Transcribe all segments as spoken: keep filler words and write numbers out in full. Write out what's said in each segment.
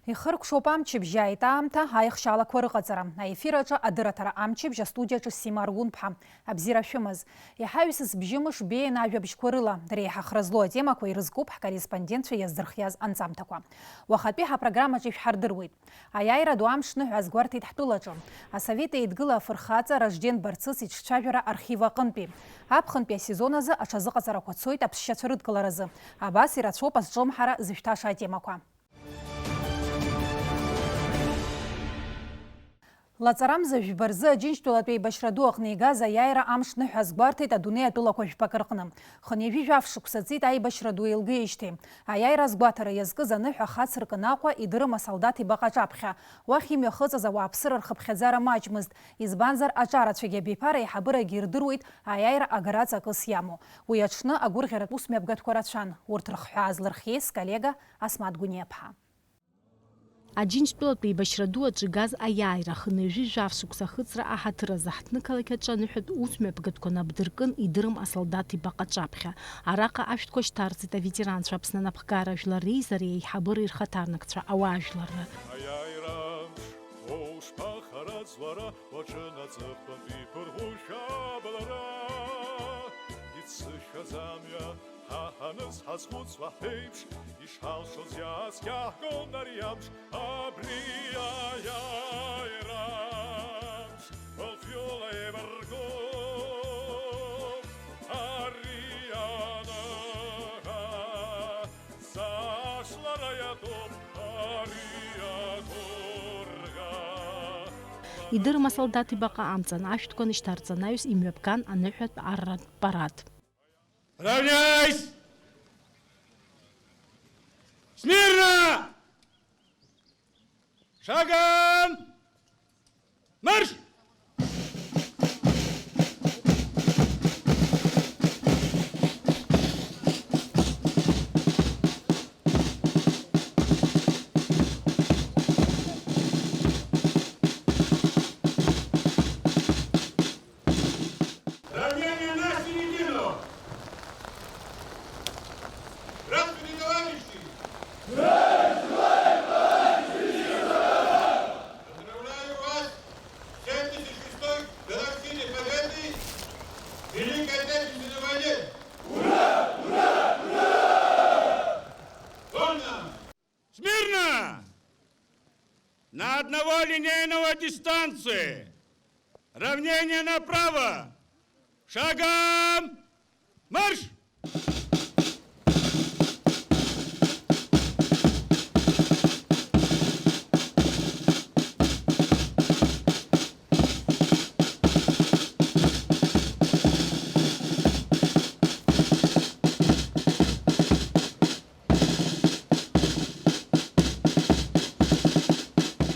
Ихыркәшоуп амчыбжь, иааит аамҭа аихшьаалақәа рыҟаҵара. Аефир аҿы адырраҭара амчыбжь, астудиаҿы Сима Аргәынԥҳа. Абзиара шәымаз. Иҳаҩсыз бжьымш беиан ажәабжьқәа рыла, реиҳа хра злоу атемақәа ирызкуп ҳкорреспондентцәа иаздырхиаз анҵамҭақәа. Уахатәи ҳапрограммаҿы ишәҳардыруеит. Аиааира ду амш ныҳәа азгәарҭеит ҳтәылаҿы. Асовет Еидгыла афырхаҵа Ражден Барцыц иҿцәажәара архив аҟынтәи. Аԥхынтәи асезон азы аҽазыҟаҵарақәа цоит аԥсшьацәа рыдкыларазы. Абас ирацәоуп азҿлымҳара зышәҭаша атемақәа. Лаҵарамза жәба рзы Аџьынџьтәылатә еибашьра ду аҟны игаз аиааира амш ныҳәа азгәарҭеит адунеи атәылақәа жәпакы рҟны. Хынҩажәи жәаф шықәса ҵит аибашьра ду еилгеижьҭеи. Аиааира азгәаҭара иазкыз аныҳәа Хацыркын Аҟәа идырым асолдаҭ ибаҟа аҿаԥхьа. Уахь имҩахыҵыз ауааԥсыра рхыԥхьаӡара маҷмызт, избанзар аҿарацәагьы абиԥара аиҳабырагьы ирдыруеит аиааира агара ҵакыс иамоу. Уи аҽны агәырӷьаратә усмҩаԥгатәқәа рацәан, урҭ рыхҳәаа злырхиеи сколлега Асмаҭ Гәыниаԥҳа. Аџьынџьтәылатә еибашьра ду аҿы игаз аиааира хынҩажәи жәаф шықәса ахыҵра аҳаҭыр азы ҳҭнықалақь аҿы аныҳәатә усмҩаԥгатәқәа нап дыркын идырым асолдаҭ ибаҟа аҿаԥхьа. Араҟа ашәҭқәа шьҭарҵеит аветеранцәа, Аԥсны анапхгара жәлар реизареи аиҳабыреи рхаҭарнакцәа, ауаажәларра. Аиааира амш, ушԥахараӡ уара, уаҿынаҵыхтәантә иԥырӷәӷәоушәа абалара, иццышәаӡа амҩа ҳаҳаны зҳазхәыцуа ҳәеиԥш, ишҳалшоз иааскьаҳгон ари амш, абри аиааира амш, лфҩыла еибаргон ари аныҳәа, сашлара иатәуп ари агәырӷьа. Идырым асолдаҭ ибаҟа амҵан ашәҭқәа нышьҭарҵанаҩс имҩаԥган аныҳәатә арратә парад. Равняйсь! Смирно! Шагом! Марш! Равнение на середину! Здравствуйте, товарищи! Поздравляю вас с семьдесят шестой годовщиной Победы в Великой Отечественной войне! Ура! Ура! Ура! Вольно! Смирно! На одного линейного дистанции! Равнение направо! Шагом марш!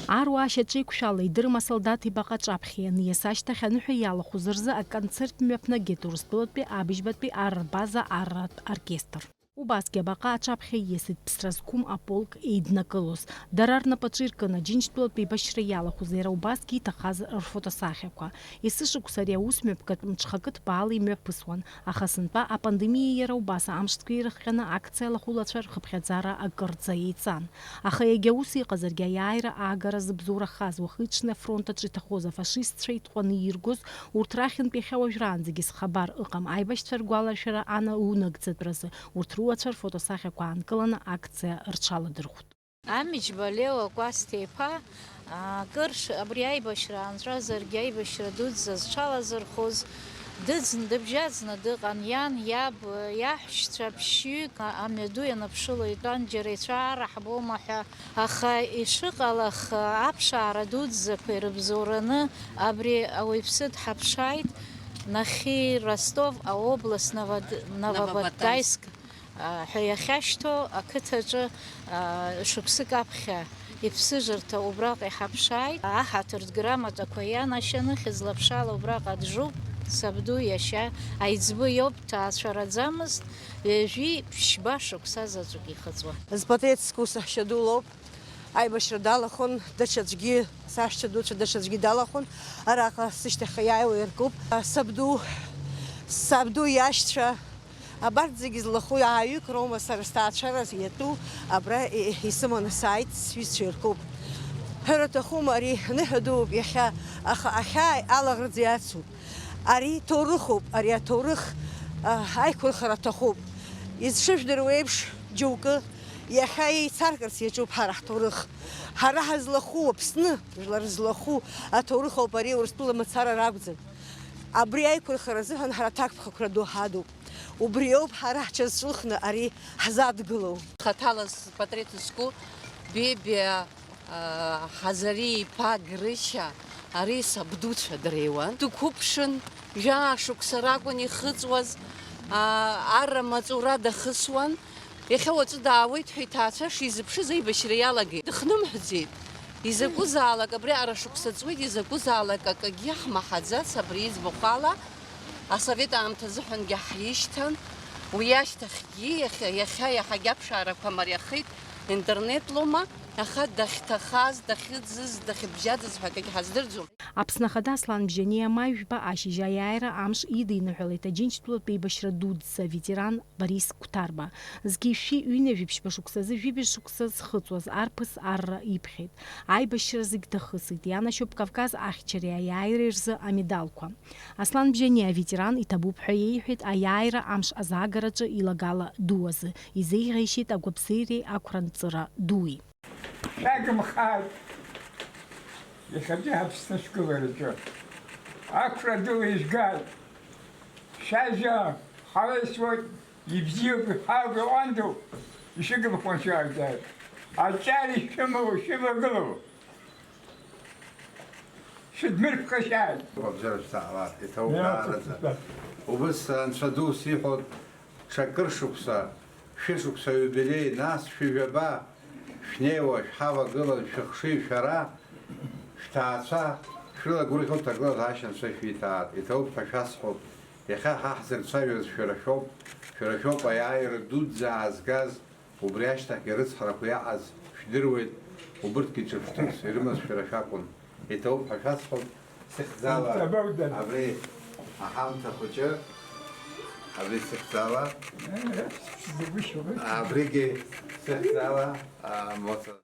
Аруаа шьаҿеиқәшәала идырым асолдаҭ ибаҟа аҿаԥхьа ианиас ашьҭахь аныҳәа иалахәыз рзы аконцерт мҩаԥнагеит Урыстәылатәи абыжьбатәи ар рбаза арратә оркестр. Убасгьы абаҟа аҿаԥхьа ииасит ԥсра зқәым аполк еиднакылоз. Дара рнапаҿы иркын Аџьынџьтәылатә еибашьра иалахәыз иара убасгьы иҭахаз рфотосахьақәа. Есышықәса ари аус мҩаԥгатә мҽхакы ҭбаала имҩаԥысуан. Аха сынтәа апандемиа иара убас амшцәгьа ирыхҟьаны акциа алахәылацәа рхыԥхьаӡара акырӡа еиҵан. Аха иагьа ус иҟазаргьы, аиааира аагара зыбзоурахаз, уахи-ҽни афронт аҿы иҭахоз афашистцәа итҟәаны иргоз, урҭ рахьынтә иахьа уажәраанӡагьы зхабар ыҟам аибашьцәа ргәаларшәара анаунагӡатәразы, урҭ руацәа рфотосахьақәа аанкыланы акциа рҽаладырхәт. Амиџьба Леуа Кәасҭа-иԥа, акыр ш-, абри аибашьра аанҵәазаргьы, аибашьра дуӡӡа зҽалазырхәыз, дыӡны, дыбжьаӡны дыҟан. Иан, иаб, иаҳәшьцәа ԥшьҩык амҩаду ианыԥшыло итәан, џьара ицәаара ҳбома ҳәа. Аха ишыҟалах, аԥшаара дуӡӡақәа ирыбзоураны абри ауаҩԥсы дҳаԥшааит, нахьхьи Ростов аобласт, Новод-, Новобаттайск. Новобаттайск. Ҳәа иахьашьҭоу ақыҭаҿы, шықәсык аԥхьа иԥсыжырҭа убраҟа иҳаԥшааит. Аҳаҭыртә грамотақәа ианашьаны хьыӡла-ԥшала убраҟа джуп, сабду иашьа аиҵбы иоуп, дҭаацәараӡамызт, ҩажәи ԥшьба шықәса заҵәык ихыҵуа. Зпатеицк ус ҳшьа ду лоуп. Аибашьра далахәын, даҽаӡәгьы, сашьцәа дуцәа даҽаӡәгьы далахәын. Араҟа сышьҭахьҟа иааиуа иркуп. Сабду, сабду иашьцәа, Абарҭ зегьы злахәу ааҩык роума сара сҭаацәара иатәу абра исыманы сааит, сҩызцәа иркуп. Ҳәара аҭахума, ари ныҳәа дууп иахьа, аха ахьаа алаӷырӡ иацуп. Ари ҭоурыхуп, ари аҭоурых, а, аиқәырхара аҭахуп. Изшыжәдыруа еиԥш, џьоукы иахьа еицаркырц иаҿуп ҳара ҳҭоурых. Ҳара ҳазлахәу Аԥсны, жәлар злахәу аҭоурых ауп ари, Урыстәыла мацара ракәӡам. Абри аиқәырхара азыҳәан ҳара аҭакԥхықәра ду ҳадуп. Убриоуп ҳара ҳҽазҿлыхны ари ҳзадгылоу. Хаҭала спатреҭ зку Бебиа, аа, Ҳазари-иԥа Грышьа, ари сабдуцәа дреиуан. Дқәыԥшын, жәаа шықәса ракәын ихыҵуаз, аа, арра маҵура дахысуан. Иахьа уаҵәы даауеит ҳәа иҭаацәа шизыԥшыз аибашьра иалагеит. Дыхнымҳәӡеит. Изакәызаалак абри аара шықәса ҵуеит, изакәызаалак акгьы ҳмаҳаӡац абри иӡбахә ала. Асовет аамҭа азыҳәангьы ҳишьҭан. Уи ашьҭахьгьы иахьа, иахьа иаҳагьы аԥшаарақәа мариахеит, интернет лоума, аха дахьҭахаз, дахьыӡыз, дахьыбжьаӡыз ҳәа акгьы ҳаздырӡом. Аԥсны Ахада Аслан Бжьаниа маи жәба ашьыжь аиааира амш идиныҳәалеит Аџьынџьтәылатә еибашьра дуӡӡа аветеран Борис Қәҭарба. Зқьи шәи ҩынҩажәи ԥшьба шықәсазы жәибжь шықәса зхыҵуаз арԥыс арра иԥхьеит. Аибашьра зегь дахысит, ианашьоуп Кавказ ахьчареи аиааиреи рзы амедалқәа. Аслан Бжьаниа аветеран иҭабуп ҳәа иеиҳәеит аиааира амш азаагараҿы илагала ду азы, изеиӷьеишьеит агәабзиареи ақәранҵыра дуи. Шәагымхааит, иахьатәи ҳаԥсны ашәгылараҿы. Ақәра ду ижәгааит. Шәажәа ҳалеисуеит, ибзиоуп, иҳауп, иҟәандоуп, ишәыгымхуан шәаагааит. Аҿар ишәымоу шәывагылоу. Шәыдмырԥхашьааит. Убзаршәҭаалар, иҭоуп даараӡа. Убыс Анцәа ду сиҳәоит, ҽакыр шықәса, шәышықәса аиубилеи, нас шәыжәаба шәнеиуа, шәҳавагылан, шәыхшыҩ шәара, шәҭаацәа шәрылагәырӷьо ҭагылазаашьа Анцәа шәиҭаат. Иҭоуп ҳәа шәасҳәоит. Иахьа ҳа ҳзырцәажәоз шәара шәоуп, шәара шәоуп аиааира дуӡӡа аазгаз. Убри ашьҭахьгьы рыцҳарақәа иаҟаз шәдыруеит, убырҭгьы ҿырԥштәыс ирымаз шәара шәакәын. Иҭабуп ҳәа шәасҳәап, сыхьӡала абри аҳамҭа хәыҷы, абри сыхьӡала, абригьы сыхьӡала, а, Моцарт,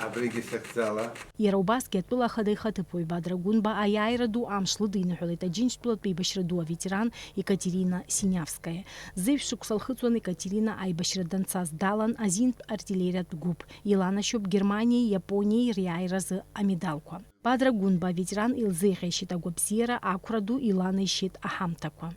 абригьы сыхьӡала. Иара убасгьы атәыла ахада ихаҭыԥуаҩ Бадра Гәынба аиааира ду амш лыдиныҳәалеит Аџьынџьтәылатә еибашьра ду аветеран Екатерина Синиавская. Зеижә шықәса лхыҵуан Екатерина аибашьра данцаз, далан азинтә артиллериатә гәыԥ, иланашьоуп Германиеи Иапониеи риааиразы амедалқәа. Бадра Гәынба аветеран илзеиӷьеишьеит агәабзиара, ақәра ду иланаишьеит аҳамҭақәа.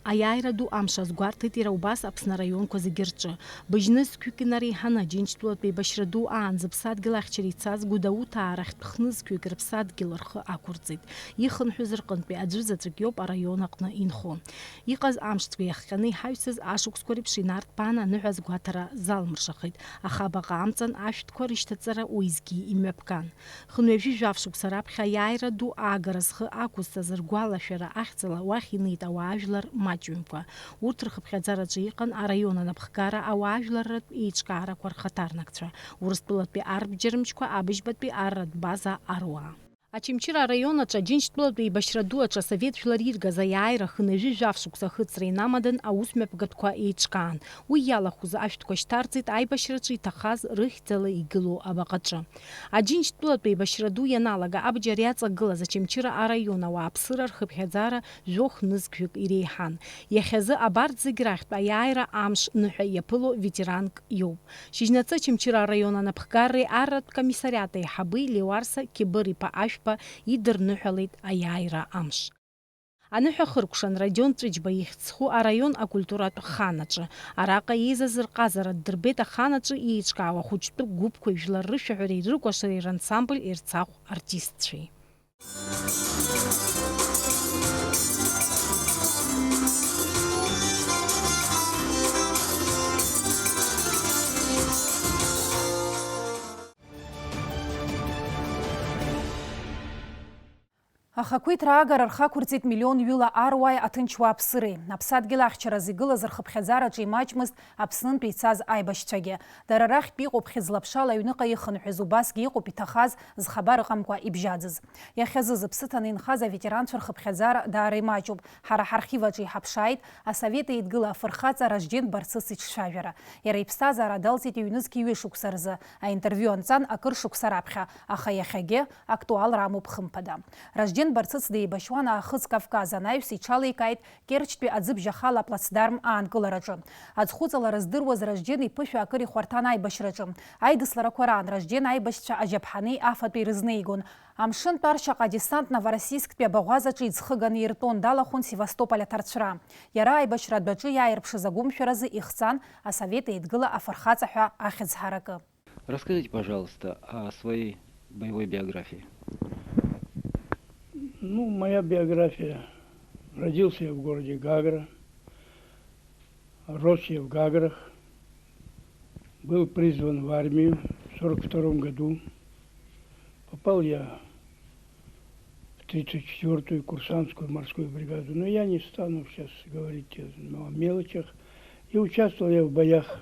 Аиааира ду амш азгәарҭеит иара убас Аԥсны араионқәа зегьы рҿы. Быжь нызқьҩык инареиҳаны Аџьынџьтәылатә еибашьра ду аан зыԥсадгьыл ахьчара ицаз Гәдоуҭаа рахьтә хнызқьҩык рыԥсадгьыл рхы ақәырҵеит. Ихынҳәыз рҟынтәи аӡәы заҵәык иоуп араион аҟны инхо. Иҟаз амшцәгьа иахҟьаны иҳаҩсыз ашықәсқәа реиԥш инарҭбааны аныҳәа азгәаҭара залмыршахеит, аха абаҟа амҵан ашәҭқәа рышьҭаҵара уеизгьы имҩаԥган. Хынҩажәи жәаф шықәса раԥхьа аиааира ду аагара зхы ақәызҵаз ргәалашәара ахьӡала уахь инеит ауаажәлар маҷҩымкәа. Урҭ рхыԥхьаӡараҿы иҟан араион анапхгара ауаажәларратә еиҿкаарақәа рхаҭарнакцәа, Урыстәылатәи арбџьармчқәа, абыжьбатәи арратә база аруаа. Очамчыра араион аҿы Аџьынџьтәылатәи еибашьра ду аҿы асовет жәлар иргаз аиааира хынҩажәи жәаф шықәса ахыҵра инамадан аусмҩаԥгатәқәа еиҿкаан. Уи иалахәыз ашәҭқәа шьҭарҵеит аибашьраҿы иҭахаз рыхьӡала игылоу абаҟаҿы. Аџьынџьтәылатәи еибашьра ду ианалага абџьар иаҵагылаз Очамчыра араион ауааԥсыра рхыԥхьаӡара жәохә нызқьҩык иреиҳан. Иахьазы абарҭ зегь рахьтә аиааира амш ныҳәа иаԥыло ветеранк иоуп. Шьыжьнаҵы Очамчыра араион анапхгареи арратә комиссариат аиҳаби Леуарса Кьыбыр-иԥа Ашәба идырныҳәалеит аиааира амш. Аныҳәа хыркәшан Родион Ҵәыџьба ихьӡ зху араион акультуратә хан аҿы. Араҟа еизаз рҟазара ддырбеит ахан аҿы еиҿкаау ахәыҷтәы гәыԥқәеи жәлар рышәаҳәареи рыкәашареи рансамбль Ерцахә артистцәеи. Ахақәиҭра аагара рхы ақәырҵеит миллион ҩыла аруааи аҭынч уааԥсыреи. Аԥсадгьыл ахьчараз игылаз рхыԥхьаӡараҿы имаҷмызт Аԥснынтәи ицаз аибашьцәагьы. Дара рахьтә иҟоуп хьыӡла-ԥшала аҩныҟа ихынҳәыз, убасгьы иҟоуп иҭахаз, зхабар ыҟамкәа ибжьаӡыз. Иахьазы зыԥсы ҭаны инхаз аветеранцәа рхыԥхьаӡара даара имаҷуп. Ҳара ҳархив аҿы иҳаԥшааит, Асовет Еидгыла афырхаҵа Ражден Барцыц иҿцәажәара. Иара иԥсҭазаара далҵит ҩнызқь ҩышықәса рзы. Аинтервиу анҵан акыр шықәса раԥхьа, аха иахьагьы актуалра амоуп хымԥада. Ражден Барцыц деибашьуан Аахыҵ Кавказ анаҩс, иҽалеикааит Керчтәи аӡыбжь ахала аплацдарм аанкылараҿы. Аӡхәыҵалара здыруаз Ражден иԥышәа акыр ихәарҭан аибашьраҿы. Аидысларақәа раан Ражден аибашьцәа аџьаԥҳани афатәи рызнеигон. Амшынтә аршьаҟа адесант Новороссийсктәи абаӷәазаҿы иӡхыганы иртәон, далахәын Севастополь аҭарцәра. Иара аиба-шьра адәаҿы иааирԥшыз агәымшәаразы ихҵан Асовет Еидгыла афырхаҵа ҳәа ахьӡ ҳаракы. Расскажите, пожалуйста, о своей боевой биографии. Ну, моя биография. Родился я в городе Гагра, рос я в Гаграх, был призван в армию в сорок втором году. Попал я в тридцать четвёртую курсантскую морскую бригаду. Но я не стану сейчас говорить о мелочах. И участвовал я в боях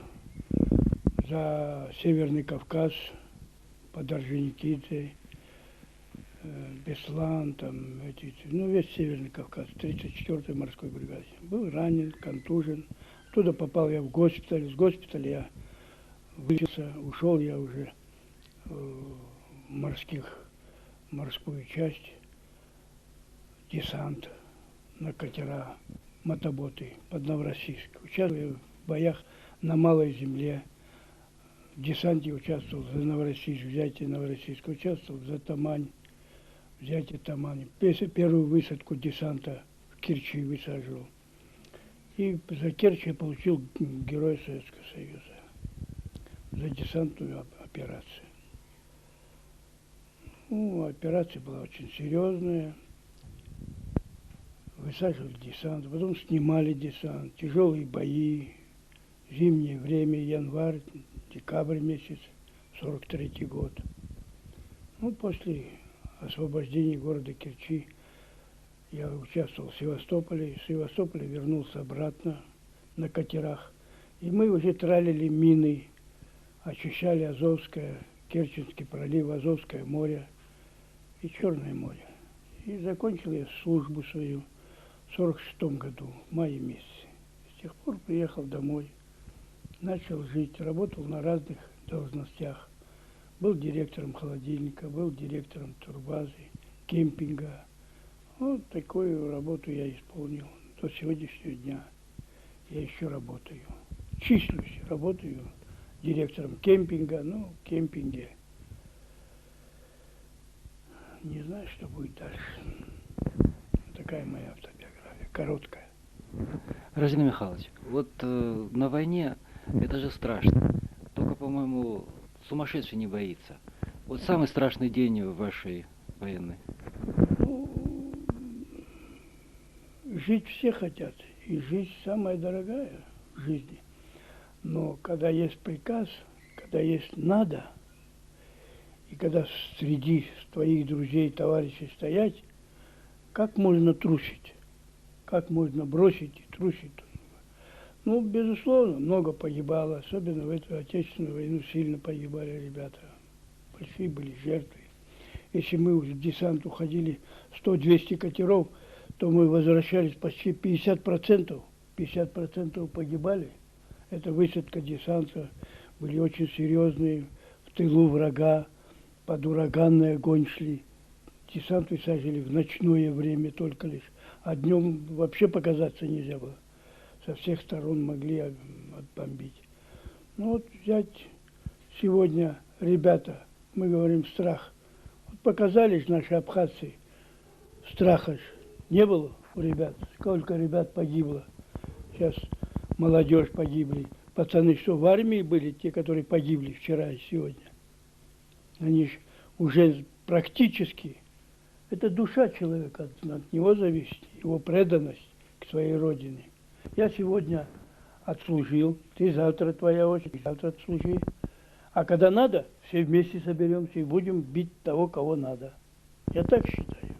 за Северный Кавказ, под Орджоникидзе, э, Беслан, там, эти, ну, весь Северный Кавказ, тридцать четвёртой морской бригаде. Был ранен, контужен. Оттуда попал я в госпиталь. С госпиталя я вылечился, ушёл я уже, э, в морских, морскую часть, десант на катера, мотоботы под Новороссийск. Участвовал я в боях на Малой Земле, в десанте участвовал за Новороссийск, взятие Новороссийска, участвовал за Тамань, взятие Тамани. Пес-, первую высадку десанта в Керчи высаживал. И за Керчь я получил Героя Советского Союза за десантную оп-, операцию. Ну, операция была очень серьёзная. Высаживали десант, потом снимали десант, тяжёлые бои, зимнее время, январь, декабрь месяц, сорок третий год. Ну, после освобождения города Керчи я участвовал в Севастополе, из Севастополя вернулся обратно на катерах. И мы уже тралили мины, очищали Азовское, Керченский пролив, Азовское море и Чёрное море. И закончил я службу свою в сорок шестом году, в мае месяце. С тех пор приехал домой, начал жить, работал на разных должностях. Был директором холодильника, был директором турбазы, кемпинга. Вот такую работу я исполнил до сегодняшнего дня. Я ещё работаю. Числюсь, работаю директором кемпинга, ну, в кемпинге. Не знаю, что будет дальше. Такая моя автобиография, короткая. Разин Михайлович, вот, э, на войне это же страшно. Только, по-моему, сумасшедший не боится. Вот самый страшный день в вашей военной? Ну, жить все хотят, и жизнь самая дорогая в жизни. Но когда есть приказ, когда есть надо, и когда среди твоих друзей, товарищей стоять, как можно трусить? Как можно бросить и трусить? Ну, безусловно, много погибало, особенно в эту Отечественную войну сильно погибали ребята. Большие были жертвы. Если мы в десант уходили сто-двести катеров, то мы возвращались почти пятьдесят процентов. Пятьдесят процентов погибали. Это высадка десанта, были очень серьёзные, в тылу врага, под ураганный огонь шли. Десант высаживали в ночное время только лишь, а днём вообще показаться нельзя было. Со всех сторон могли, а, отбомбить. Ну вот взять сегодня ребята, мы говорим, страх. Вот показали же наши абхазцы, страха ж не было у ребят. Сколько ребят погибло. Сейчас молодёжь погибли. Пацаны что, в армии были, те, которые погибли вчера и сегодня? Они ж уже практически, это душа человека, от, от него зависит, его преданность к своей родине. Я сегодня отслужил, ты завтра, твоя очередь, завтра отслужи. А когда надо, все вместе соберёмся и будем бить того, кого надо. Я так считаю.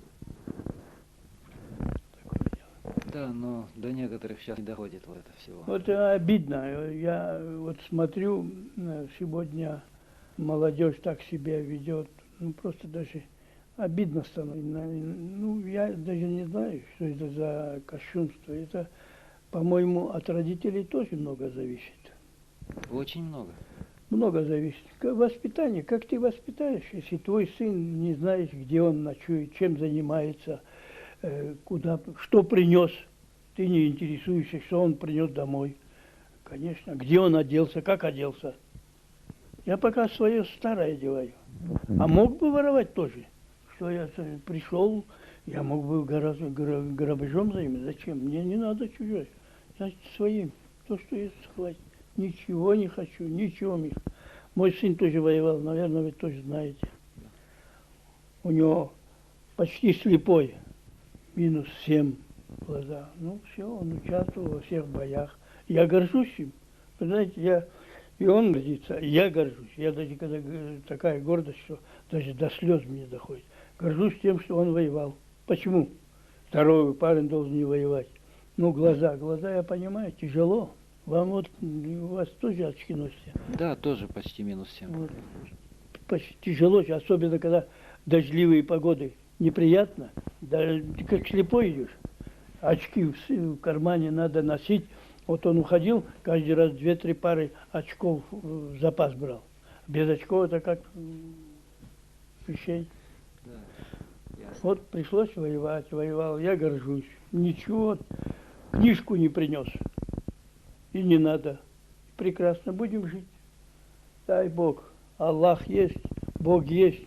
Да, но до некоторых сейчас не доходит вот это всего. Вот э, обидно. Я вот смотрю, э, сегодня молодежь так себя ведет. Ну, просто даже обидно становится. На- Ну, я даже не знаю, что это за кощунство. Это, по-моему, от родителей тоже много зависит. Очень много. Много зависит. К- Воспитание, как ты воспитаешь, если твой сын не знаешь, где он ночует, чем занимается, э, куда, что принес, ты не интересуешься, что он принес домой. Конечно, где он оделся, как оделся. Я пока свое старое одеваю. А мог бы воровать тоже. Что я пришел, я мог бы гора- гра- грабежом заниматься. Зачем? Мне не надо чужой. Я своим. То, что есть, хватит. Ничего не хочу, ничего мне. Мой сын тоже воевал, наверное, вы тоже знаете. У него почти слепой, минус семь глаза. Ну, все, он участвовал во всех боях. Я горжусь им. Вы знаете, я, и он гордится, и я горжусь. Я даже когда г- такая гордость, что даже до слез мне доходит. Горжусь тем, что он воевал. Почему? Здоровый парень должен не воевать. Ну, глаза, глаза, я понимаю, тяжело. Вам вот, м, у вас тоже очки носите. Да, тоже почти минус семь. Вот. Почти тяжело, особенно когда дождливые погоды. Неприятно. Да, ты как слепой идешь. Очки в, с- в кармане надо носить. Вот он уходил, каждый раз две-три пары очков э, в запас брал. Без очков это как м, вещей. Да, ясно. Вот пришлось воевать, воевал. Я горжусь. Ничего, книжку не принес. И не надо. Прекрасно будем жить. Дай Бог. Аллах есть, Бог есть.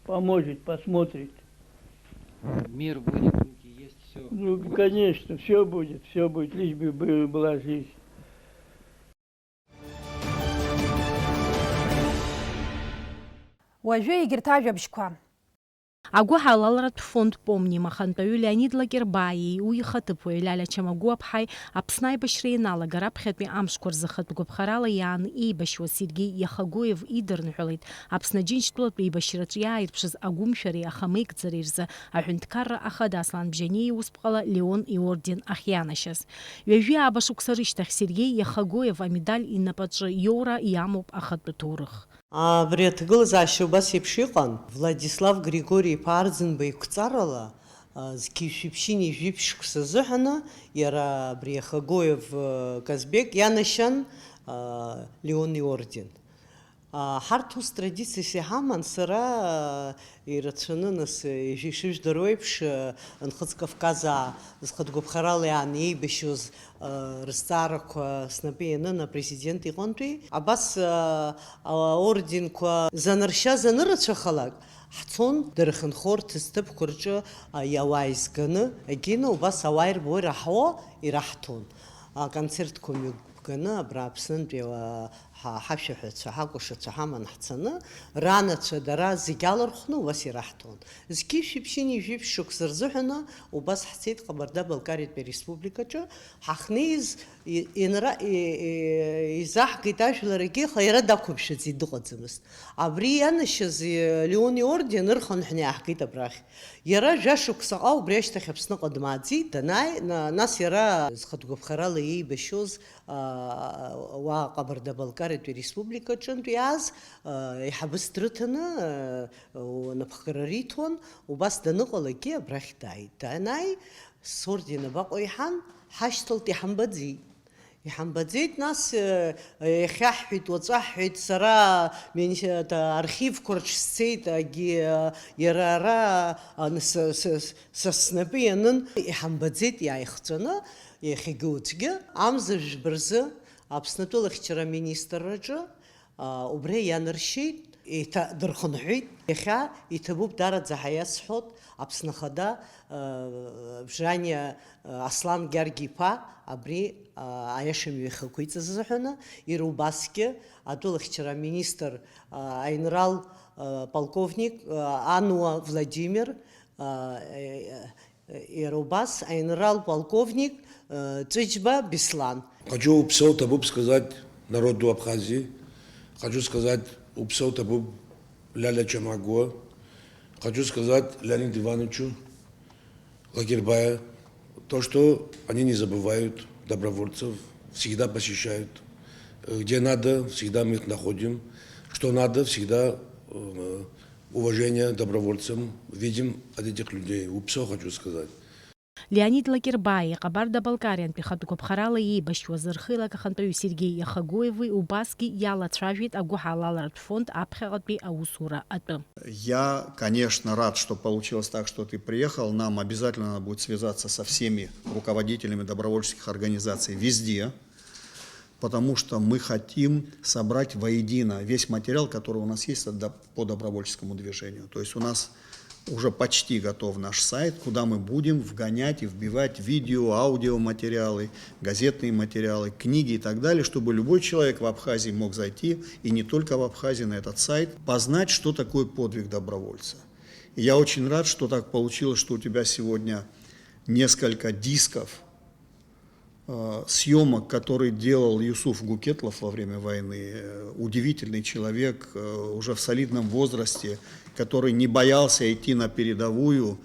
Поможет, посмотрит. Мир будет, внуки есть, все. Ну, конечно, все будет, все будет, лишь бы бы- была жизнь. Уажәы егьырҭ ажәабжьқәа. Агәыҳалалратә фонд Помним ахантәаҩы Леонид Лакербаиеи уи ихаҭыԥуаҩ Лиаля Чамагәуаԥҳаи Аԥсны аибашьра ианалага раԥхьатәи амшқәа рзы хатә гәаԥхарала иааны еибашьуаз Сергеи Иахагоев идырныҳәалеит Аԥсны Аџьынџьтәылатә еибашьраҿы иааирԥшыз агәымшәареи ахамеигӡареи рзы аҳәынҭқарра ахада Аслан Бжьаниа иусԥҟала Леон иорден ахьианашьаз. Ҩажәи ааба шықәса рышьҭахь Сергеи Иахагоев амедаль инапаҿы иоура иамоуп ахатәы ҭоурых. Абри аҭагылазаашьа убас еиԥш иҟан, Владислав Григори-иԥа Арӡынба иқәҵарала, а, зқьи жәшәи ԥшьынҩажәи жәиԥшь шықәса азыҳәаны иара абри Иахагоев, а, Казбек ианашьан, а, Леон иорден. А, ҳарҭ ус традициас иҳаман, сара, а, ирацәаны, нас, ишыжәдыруа еиԥш, а, Нхыҵ Кавказаа зхатәгәаԥхарала иааны еибашьуаз рызҵаарақәа снапы ианын апрезидент иҟынтәи. Абас аорденқәа заныршьаз анырацәахалак, ҳцон дырхынҳәырц зҭыԥқәа рҿы ауаа изганы, егьины убас ауаа ирбо ираҳауа ираҳҭон. Аконцертқәа мҩаԥганы абра Аԥснынтәи ҳа-, ҳашәаҳәацәа, ҳакәашацәа ҳаман ҳцаны, ранацәа дара зегь алархәны убас ираҳҭон. Зқьи жәшәи ԥшьынҩажәи жәиԥшь шықәса рзыҳәаны убас ҳцеит Ҟабарда-Балкариатәи ареспубликаҿы. Ҳахьнеиз и-, инра-, и-, и-, изаҳгеит ажәларгьы, аха иара дақәымшәаӡеит, дыҟаӡамызт. Абри ианашьаз, и-, Леон иорден ырхынҳәны иааҳгеит абрахь. Иара жәа-шықәсаҟа убри ашьҭахь Аԥсныҟа дмааӡеит, данааи, на-, нас иара зхатә гәаԥхарала иеибашьоз, а, уа Ҟабарда-Балкариатәи ареспублика аҿынтә иааз, а, еиҳабыс дрыҭаны, а, у-, напхгара риҭон, убас даныҟалагьы абрахь дааит. Данааи, Сорден абаҟоу иҳан, ҳашьҭалт, иҳамбаӡеит. Иҳамбаӡеит, нас, э, иахьаҳҳәеит, уаҵәаҳҳәеит, сара мини-, та-, архивқәа рҿы сцеит, агьи, э, иара ара, ан-, са, са, са снапы ианын, иҳамбаӡеит иааихҵәаны, иахьагьы уаҵәгьы. Амза жәба рзы Аԥсны атәылахьчара аминистрраҿы, аа, убри ианаршьеит, еиҭа дырхынҳәит. Иахьа иҭабуп, даараӡа ҳәа иасҳәоит, Аԥсны Ахада, аа, Бжаниа, аа, Аслан Гьаргь-иԥа абри, аа, аиашамҩа иахьақәиҵаз азыҳәаны, иара убасгьы атәылахьчара аминистр, аа, аинрал, аа, полковник, аа, Ануа Владимир, аа, э, Иара убас аинрал полковник, э, Ҵәыџьба Беслан. Хочу упсо табуп сказать народу Абхазии. Хочу сказать упсо табуп Ляля Чамагуа. Хочу сказать Леониду Ивановичу Лакербая, То, что они не забывают добровольцев, всегда посещают. Э, где надо, всегда мы их находим. Что надо, всегда, э, уважение добровольцам видим от этих людей. Уп-, всё хочу сказать. Леонид Лакербаи, Ҟабарда-Балкариантәи хатә гәаԥхарала еибашьуаз рхеилак ахантәаҩы Сергеи Иахагоеви убасгьы иалацәажәеит агәыҳалалратә фонд аԥхьаҟатәи аусура атәы. Я, конечно, рад, что получилось так, что ты приехал. Нам обязательно надо будет связаться со всеми руководителями добровольческих организаций везде, потому что мы хотим собрать воедино весь материал, который у нас есть от доп-, по добровольческому движению. То есть у нас уже почти готов наш сайт, куда мы будем вгонять и вбивать видео, аудиоматериалы, газетные материалы, книги и так далее, чтобы любой человек в Абхазии мог зайти, и не только в Абхазии, на этот сайт, познать, что такое подвиг добровольца. И я очень рад, что так получилось, что у тебя сегодня несколько дисков, э, съёмок, который делал Юсуф Гукетлов во время войны. Э, удивительный человек, э, уже в солидном возрасте, который не боялся идти на передовую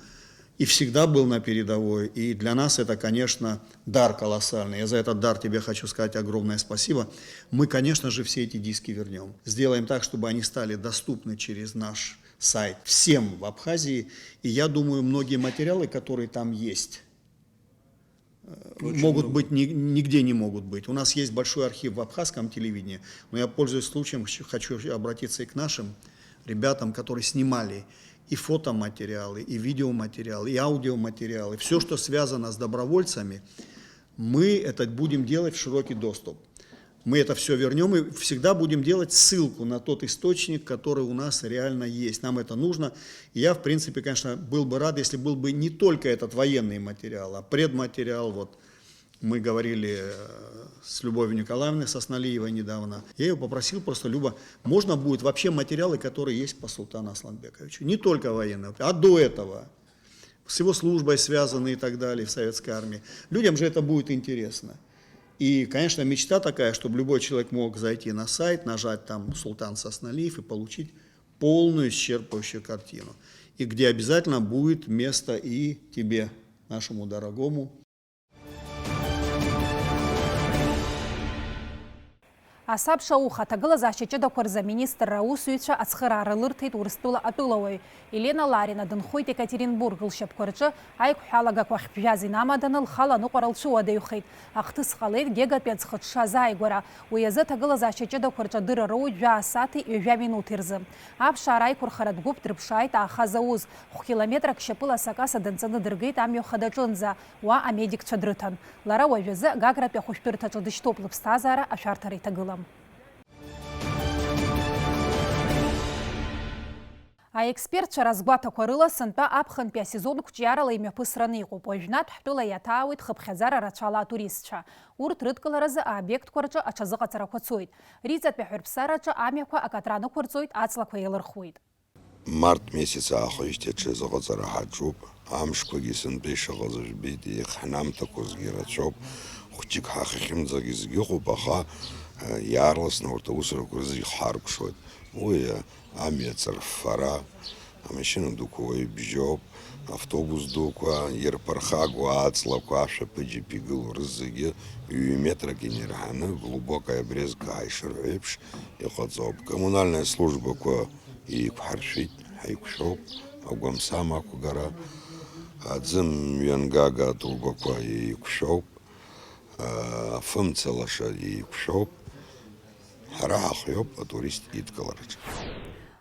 и всегда был на передовой. И для нас это, конечно, дар колоссальный. Я за этот дар тебе хочу сказать огромное спасибо. Мы, конечно же, все эти диски вернём. Сделаем так, чтобы они стали доступны через наш сайт всем в Абхазии. И я думаю, многие материалы, которые там есть, э, очень могут много быть, ни-, нигде не могут быть. У нас есть большой архив в абхазском телевидении, но я, пользуясь случаем, хочу, хочу обратиться и к нашим ребятам, которые снимали и фотоматериалы, и видеоматериалы, и аудиоматериалы. Всё, что связано с добровольцами, мы это будем делать в широкий доступ. Мы это всё вернём и всегда будем делать ссылку на тот источник, который у нас реально есть. Нам это нужно. И я, в принципе, конечно, был бы рад, если был бы не только этот военный материал, а предматериал. Вот мы говорили, э, с Любовью Николаевной Сосналиевой недавно. Я её попросил просто: «Люба, можно будет вообще материалы, которые есть по Султану Асланбековичу, не только военные, а до этого, с его службой связанные и так далее в Советской армии. Людям же это будет интересно». И, конечно, мечта такая, чтобы любой человек мог зайти на сайт, нажать там «Султан Сосналиев» и получить полную исчерпывающую картину. И где обязательно будет место и тебе, нашему дорогому. Асабша ауха аҭагылазаашьа ҷыдақәа рзы аминистрра аусзуҩцәа ацхыраара лырҭеит Урыстәыла атәылауаҩ. Елена Ларина дынхоит Екатеринбург, лшьапқәа рҿы аиқәҳәалагақәа ахьԥжәаз инамаданы лхала аныҟәара лцәыуадаҩхеит. Ахҭыс ҟалеит Гегатәи аӡхыҽҽа азааигәара. Уи азы аҭагылазаашьа ҷыдақәа рҿы адырра роуеит жәаа сааҭи ҩажәа минуҭи рзы. Аԥшаара аиқәырхаратә гәыԥ дрыԥшааит аахаз ауз. Хә-километрак шьапыла асакаса данҵаны дыргеит амҩа хадаҿынӡа. Уа амедикцәа дрыҭан. Лара уажәазы Гагратәи ахәышәтәырҭаҿы дышьҭоуп, лыԥсҭазаара ашәарҭара иҭагылам. Аекспертцәа разгәаҭақәа рыла, сынтәа аԥхынтәи асезон қәҿиарала имҩаԥысраны иҟоуп. Уажәнатә ҳтәыла иаҭаауеит хыԥхьаӡара рацәала атуристцәа. Урҭ рыдкыларазы аобиектқәа рҿы аҽазыҟаҵарақәа цоит. Риҵатәи аҳәырԥсараҿы амҩақәа акатра нықәырҵоит, аҵлақәа еилырхуеит. Март месяц аахижьҭеи аҽазыҟаҵара ҳаҿуп. Амшқәагьы сынтәа ишыҟаз жәбеит, еихҳнамҭақәазгьы рацәоуп. Хәҷык ҳахьхьымӡагьы зегьы ыҟоуп, аха, э, иаарласны урҭ аусурақәа рзы ихҳаркәшоит. Уи, э, амҩа аҵарффара, амашьына дуқәа уаҩ бжьоуп, автобус дуқәа, ирԥырхагоу аҵлақәа, ашәаԥыџьаԥ игылоу рызегьы ҩ-метрак инирҳаны, глубокая обрезка ҳаишырҳәо еиԥш, иҟаҵоуп. Коммунальная службақәа еиқәҳаршәеит, ҳаиқәшәоуп, агәамсам ақәгара, аӡы мҩангага атрубақәа еиқәшәоуп, афымца лаша еиқәшәоуп, ҳара ҳахиоуп атурист идкылараҿы.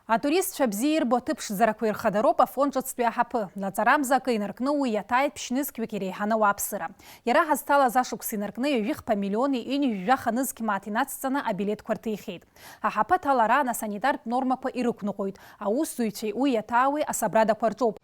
Атуристцәа бзиа ирбо аҭыԥ ԥшӡарақәа ирхадароуп Афон ҿыцтәи аҳаԥы. Лаҵарамза акы инаркны уи иаҭааит ԥшь-нызқьҩык иреиҳаны ауааԥсыра. Иара ҳазҭалаз ашықәс инаркны ҩажәи хԥа миллиони ҩынҩажәи жәаха нызқь мааҭ инацҵаны абилеҭқәа рҭихьеит. Аҳаԥы аҭалараан асанитартә нормақәа ирықәныҟәоит. Аусзуҩцәеи уи иаҭаауеи асабрадақәа рҿоуп.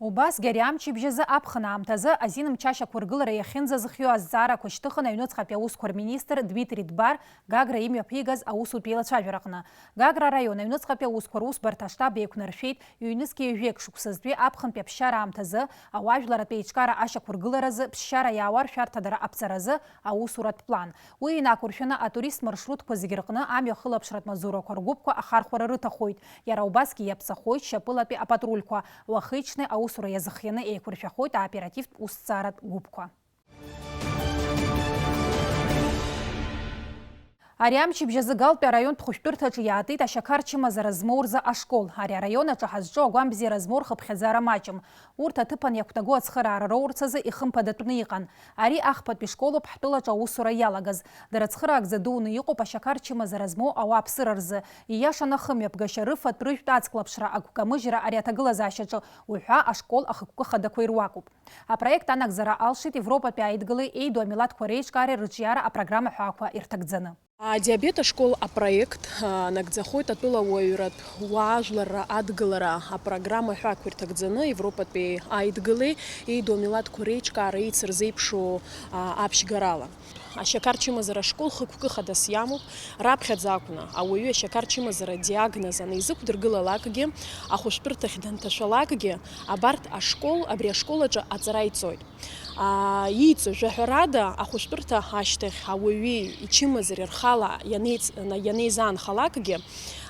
Убасгьы ари амчыбжь азы аԥхын аамҭазы азин мчы ашьақәыргылара иахьынӡазхиоу азҵаарақәа шьҭыхын аҩныҵҟатәи аусқәа рминистр Дмитри Дбар Гагра имҩаԥигаз аусутә еилацәажәараҟны. Гагра араион аҩныҵҟатәи аусқәа русбарҭа аштаб еиқәнаршәеит, ҩнызқьи ҩажәеи шықәсазтәи аԥхынтәи аԥсшьара аамҭазы, ауаажәларратә еиҿкаара ашьақәыргыларазы, ԥсшьара иаауа ршәарҭадара аԥҵаразы аусуратә план. Уи инақәыршәаны атурист маршрутқәа зегьы рҟны амҩа хылаԥшратә маҵзурақәа ргәыԥқәа ахархәара рыҭахоит. Иара убасгьы иаԥҵахоит шьапылатәи апатрульқәа, уахи-ҽни аусура иазыхианы еиқәыршәахоит аоперативтә усҭҵааратә гәыԥқәа. Ари амчыбжь азы Галтәи араионтә хәышәтәырҭаҿы иаатит ашьақар чымазара змоу рзы ашкол. Ари араион аҿы ҳазҿу агәамбзиара змоу рхыԥхьаӡара маҷым. Урҭ аҭыԥан иақәнаго ацхыраара роурц азы ихымԥадатәны иҟан. Ари ахԥатәи школоуп ҳтәылаҿы аусура иалагаз. Дара цхыраагӡа дуны иҟоуп ашьақар чымазара змоу ауааԥсыра рзы. Ииашаны ахымҩаԥгашьа, рыфатә, рыжәтә аҵклаԥшра, агәкамыжьра ари аҭагылазаашьаҿы уҳәа ашкол ахықәкы хадақәа ируакуп. Апроект анагӡара алшеит Европатәи аидгылеи еиду амилаҭқәа реиҿкаареи рыҿиара апрограмма ҳәаақәа ирҭагӡаны. Адиабет ашкол апроект, а, нагӡахоит атәылауаҩратә уаажәларра адгылара апрограмма ҳәаақәа ирҭагӡаны Европатәи аидгылеи еиду амилаҭқәа реиҿкаара еицырзеиԥшу, а, аԥшьгарала. Ашьақар чымазара ашкол хықәкы хадас иамоуп, раԥхьаӡа акәны ауаҩы ашьақар чымазара диагноз анизықәдыргылалакгьы, ахәышәтәырҭахь данҭашәалакгьы, абарҭ ашкол, абри ашкол аҿы аҵара иҵоит. Аа, иҵо, жәаҳәарада, ахәышәтәырҭа ашьҭахь ауаҩи ичымазареи рхала ианеиц-, на-, ианеизаанхалакгьы,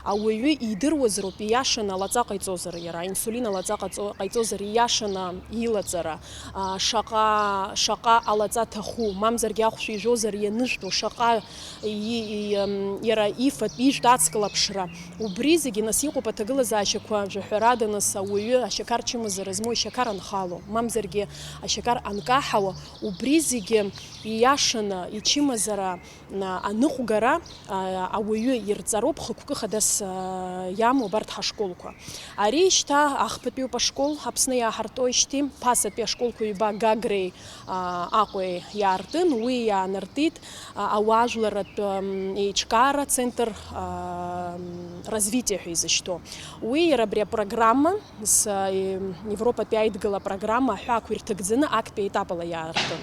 ауаҩы идыруазароуп, ииашаны алаҵа ҟаиҵозар иара, аинсулин алаҵа ҟаҵо-, ҟаиҵозар ииашаны илаҵара, аа, шаҟа, шаҟа алаҵа ҭаху, мамзаргьы ахәшә ижәозар ианышәтәу, шаҟа и-, и-, м, иара ифатә, ижәтә ацклаԥшра, убри зегьы нас иҟоуп аҭагылазаашьақәа, жәаҳәарада, нас ауаҩы ашьақар чымазара змоу ишьақар анхало, мамзаргьы ашьақар анкаҳауа, убри зегьы ииашаны ичымазара, а, аныҟәгара, а, ауаҩы ирҵароуп, хықәкы хадас, а, иамоу абарҭ ҳашколқәа. Ари шьҭа ахԥатәиуп ашкол, Аԥсны иааҳартуеижьҭеи, ԥасатәи ашколқәа ҩба Гагреи, а, Аҟәеи иаартын, уи иаанартит, а, ауаажәларратә, м, еиҿкаара центр, а, м, развитие ҳәа изышьҭоу. Уи иара абри апрограмма, с-, е-, Европатәи аидгыла апрограмма аҳәаақәа ирҭагӡаны актәи аетапала иаартын.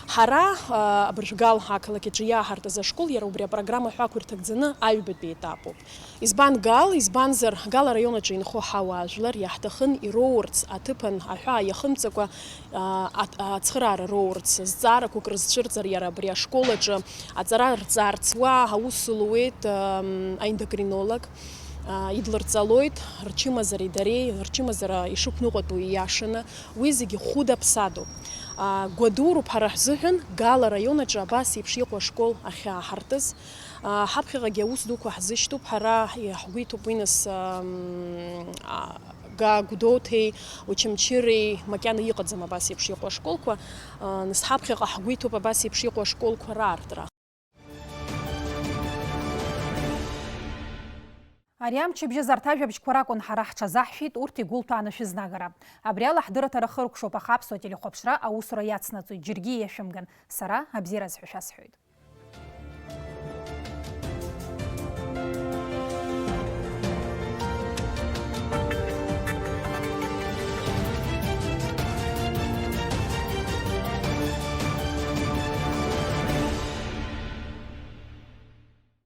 Ҳара, а, Абыржәгал ақалақь аҿы иааҳартыз ашкол иара убри апрограмма аҳәаақәа ирҭагӡаны аҩбатәи етапуп. Избан Гал? Избанзар, Гал араион аҿы инхо ҳауаажәлар иаҳҭахын ироурц аҭыԥан аҳәаа иахымҵакәа, а, аҭ-, ацхыраара роурц, зҵаарақәак рызцәырҵыр иара абри ашкол аҿы аҵара рҵарц. Уа аус луеит, ам, аендокринолог, а, идлырҵалоит рчымазареи дареи, рчымазара ишықәныҟәатәу ииашаны, уи зегьы хәыда-ԥсадоуп. А, гәадуроуп ҳара ҳзыҳәан Гал араион аҿы абас еиԥш иҟоу ашкол ахьааҳартыз. А, ҳаԥхьаҟагьы аус дуқәа ҳзышьҭоуп, ҳара ҳгәы иҭоуп уи, нас, ам, а, Га-, Гәдоуҭеи Очамчыреи макьана иҟаӡам абас еиԥш иҟоу ашколқәа. А, нас ҳаԥхьаҟа ҳгәы иҭоуп абас еиԥш иҟоу ашколқәа раартра. Ари амчыбжь азы арҭ ажәабжьқәа ракәын ҳара ҳҽазаҳшәеит, урҭ игәылҭәааны шәызнагара. Абри ала ҳдырраҭара хыркәшоуп, аха Аԥсуа телехәаԥшра аусура иацнаҵоит, џьаргьы иашәымган. Сара абзиараз ҳәа шәасҳәоит.